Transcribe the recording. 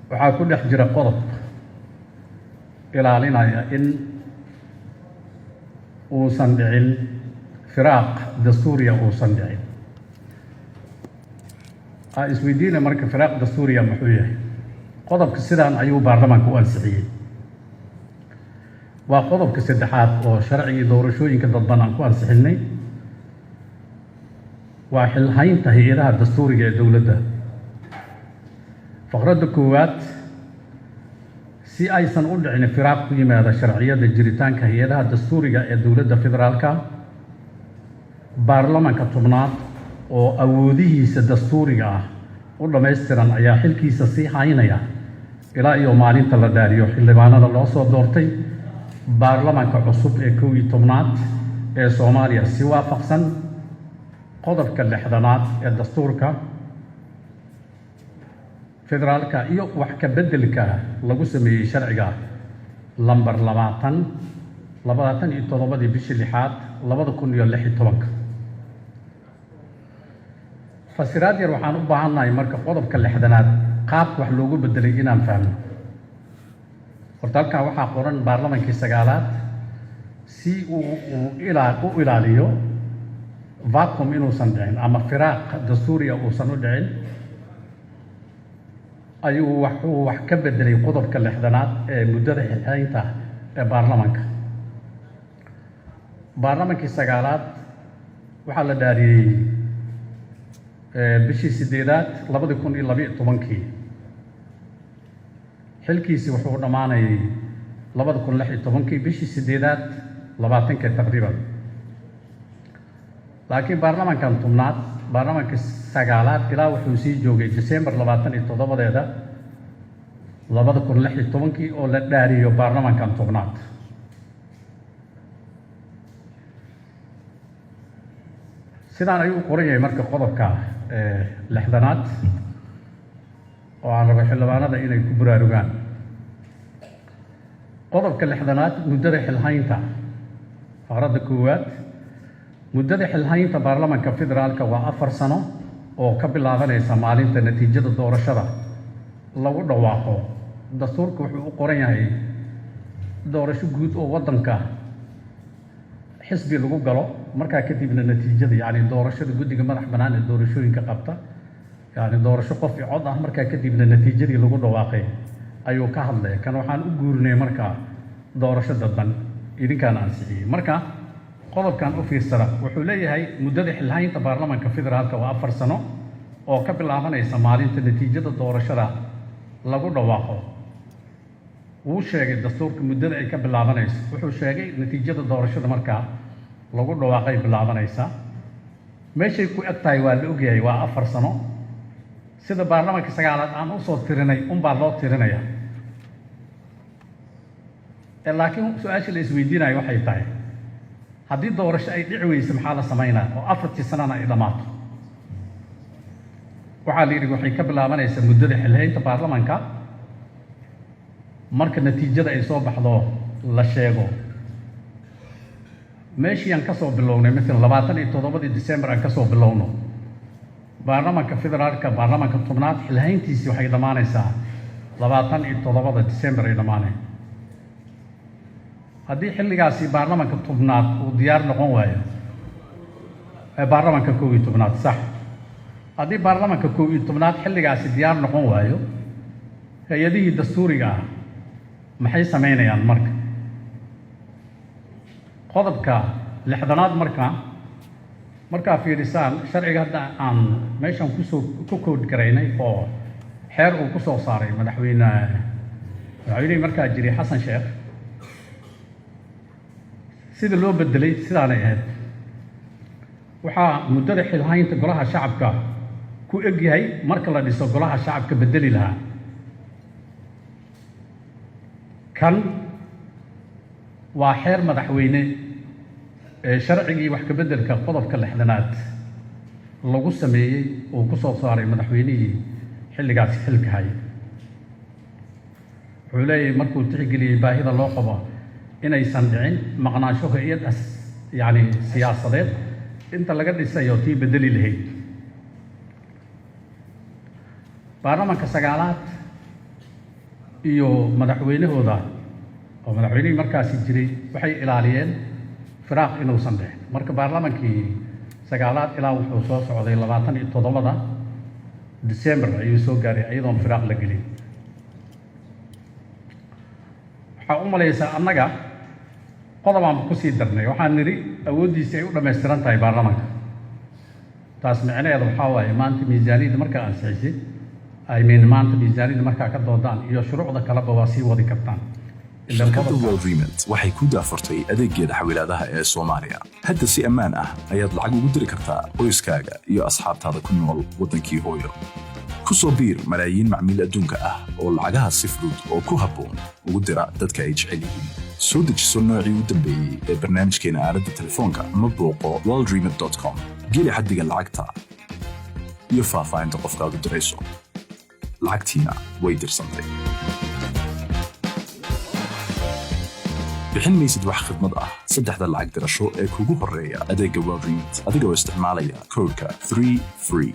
Waxaa ku dhex jira qodob ilaalinaya in uusan dhicin firaaq dastuuriya, uusan dhicin. A isweydiina marka, firaaq dastuuriya muxuu yahay? Qodobka sidaan ayuu baarlamaanka u ansixiyey. Waa qodobka saddexaad oo sharcigii doorashooyinka dadban aan ku ansixinnay. Waa xilhaynta hay-adaha dastuuriga ee dowladda. Faqradda koowaad: si aysan u dhicin firaaq ku yimaada sharciyadda jiritaanka hay-adaha dastuuriga ee dowladda federaalka, baarlamanka 10aad oo awoodihiisa dastuuriga ah u dhammaystiran ayaa xilkiisa sii haynaya ilaa iyo maalinta la dhaariyo xildhibaanada loo soo doortay baarlamanka cusub ee 11aad ee Soomaaliya, si waafaqsan qodobka 60aad ee dastuurka federaalka iyo wax ka beddelka lagu sameeyey sharciga lambar 20 27dii bishii lixaad 2016-ka. Fasiraad yar waxaan u baahannahay marka qodobka 60aad qaabka wax loogu beddelay inaan fahmno. Horta halkan waxaa qoran baarlamankii sagaalaad, si uu u ilaaliyo vacuum inuusan dhicin ama firaaq dastuuriya uusan u dhicin, ayuu waxuu wax ka beddelay qodobka 60aad ee muddada xilhaynta ee baarlamanka. Baarlamankii sagaalaad waxaa la dhaariyey bishii sideedaad 2012-kii. Xilkiisi wuxuu dhammaanayay 2016-kii bishii sideedaad 20-kii taqriiban. Laakiin baarlamankan 10aad, baarlamankii sagaalaad ilaa wuxuu sii joogay December 27-deeda 2016-kii oo la dhaariyo baarlamankan 10aad. Sidaan ayuu u qoran yahay marka qodobka 60aad oo aan rabo xildhibaanada inay ku buraarugaan. Qodobka 60aad, muddada xilhaynta, faqradda koowaad: muddada xilhaynta baarlamanka federaalka waa 4 sano oo ka bilaabanaysa maalinta natiijada doorashada lagu dhawaaqo. Dastuurka wuxuu u qoran yahay doorasho guud oo waddanka xisbi lagu galo, markaa kadibna natiijada, yacni doorashada guddiga madax bannaan ee doorashooyinka qabta, yacni doorasho qof i cod ah, markaa kadibna natiijadii lagu dhawaaqay ayuu ka hadlaya. Kan waxaan u guurinay markaa doorasho dadban, idinkaana ansixiyey. Marka qodobkan u fiirsada, wuxuu leeyahay muddada xilhaynta baarlamanka federaalka waa 4 sano oo ka bilaabanaysa maalinta natiijada doorashada lagu dhawaaqo. Wuu sheegay dastuurka muddada ay ka bilaabanayso. Wuxuu sheegay natiijada doorashada markaa lagu dhawaaqay bilaabanaysaa. Meeshay ku eg tahay waa la ogyahay, waa 4 sano. Sida baarlamanka sagaalaad aan usoo tirinay unbaa loo tirinaya. Laakiin su-aasha la isweydiinayo waxay tahay, haddii doorasho ay dhici weyse, maxaa la samaynaya oo afartii sanana ay dhammaato? Waxaa la yidhi waxay ka bilaabanaysaa muddada xilhaynta baarlamanka marka natiijada ay soo baxdo la sheego. Meeshii aan ka soo bilownay, maalan 27dii December aan ka soo bilowno, baarlamanka federaalka, baarlamanka 10aad xilhayntiisii waxay dhammaanaysaa 27-da December ay dhammaaneen. Haddii xilligaasi baarlamanka 10aad uu diyaar noqon waayo, baarlamanka 11aad, sax, haddii baarlamanka 11aad xilligaasi diyaar noqon waayo, hay-adihii dastuuriga ah maxay samaynayaan? Marka qodobka 60aad markaa fiirisaan sharciga hadda aan meeshan kusoo ku kood garaynay oo xeer uu ku soo saaray madaxweynihii markaa jiray, Xasan Sheekh, sida loo bedelay sidaanay ahayd. Waxaa muddada xilhaynta golaha shacabka ku eg yahay marka la dhiso golaha shacabka bedeli lahaa. Kan waa xeer madaxweyne ee sharcigii wax ka beddelka qodobka 60aad lagu sameeyey uu ku soo saaray madaxweynihii xilligaasi xilka hayay. Wuxuu leeyahay, markuu tixgeliyey baahida loo qabo inaysan dhicin maqnaansho hay-ad as yacni siyaasadeed inta laga dhisayo tii bedeli lahayd. Baarlamanka sagaalaad iyo madaxweynahooda oo madaxweynihii markaasi jiray waxay ilaaliyeen firaaq inuusan dhicin. Marka baarlamankii sagaalaad ilaa wuxuu soo socday 27-da December ayuu soo gaaray iyadoon firaaq la gelin. Waxaa u malaysaa annaga qodobaan kusii darnay, waxaan nidhi awooddiisi ay u dhammaystiran tahay baarlamanka. Taas micnaheeda waxaa waaye maanta miisaaniyadda markaa ansixisid, I mean, maanta miisaaniyadda markaa ka doodaan iyo shuruucda kaleba waa sii wadi kartaan. Ilaan Shirkadda qodobka WorldRemit waxay ku daafurtay adeeggeeda xawilaadaha ee Soomaaliya. Hadda si ammaan ah ayaad lacag ugu diri kartaa qoyskaaga iyo asxaabtaada ku nool waddankii hooyo. Ku soo biir malaayiin macmiil adduunka ah oo lacagaha si fudud oo ku habboon ugu dira dadka ay jecel yihiin. Soo dejiso noocii u dambeeyey ee barnaamijkeena aaladda telefoonka ama booqo worldremit.com. Geli xaddiga lacagta iyo faahfaahinta qofkaad u dirayso. Lacagtiina way dirsantay. Bixin maysid wax khidmad ah saddexda lacag dirasho ee kugu horeeya adeegga WorldRemit adigoo isticmaalaya koodhka 3 free.